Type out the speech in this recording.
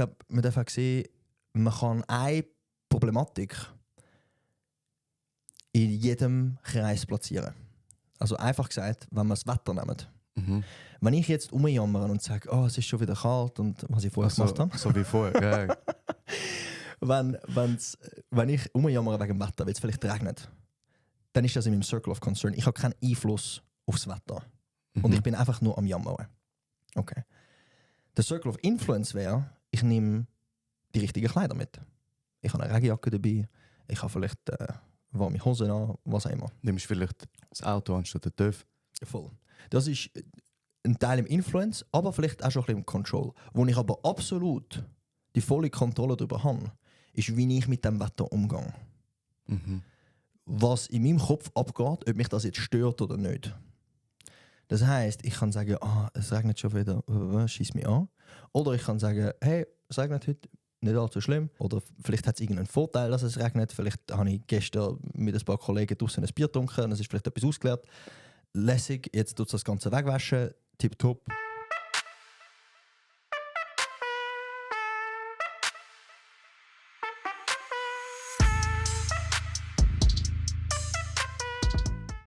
glaube, man darf auch sehen, man kann eine Problematik in jedem Kreis platzieren. Also einfach gesagt, wenn wir das Wetter nehmen. Wenn ich jetzt rumjammere und sage, oh, es ist schon wieder kalt und was ich vorher gemacht habe. So wie vorher, ja. wenn ich rumjammere wegen dem Wetter, weil es vielleicht regnet, dann ist das in meinem Circle of Concern. Ich habe keinen Einfluss aufs Wetter. Und ich bin einfach nur am Jammern. Okay. Der Circle of Influence wäre, ich nehme die richtigen Kleider mit. Ich habe eine Regenjacke dabei, ich habe vielleicht warme Hosen an, was auch immer. Nimmst vielleicht das Auto anstatt den TÜV. Voll. Das ist ein Teil im Influence, aber vielleicht auch schon ein bisschen im Control. Wo ich aber absolut die volle Kontrolle darüber habe, ist, wie ich mit dem Wetter umgehe. Was in meinem Kopf abgeht, ob mich das jetzt stört oder nicht. Das heisst, ich kann sagen, es regnet schon wieder, schieß mich an. Oder ich kann sagen, hey, es regnet heute, nicht allzu schlimm. Oder vielleicht hat es irgendeinen Vorteil, dass es regnet. Vielleicht habe ich gestern mit ein paar Kollegen draußen ein Bier getrunken und es ist vielleicht etwas ausgeleert. Lässig, jetzt tut das Ganze wegwaschen, tipptopp.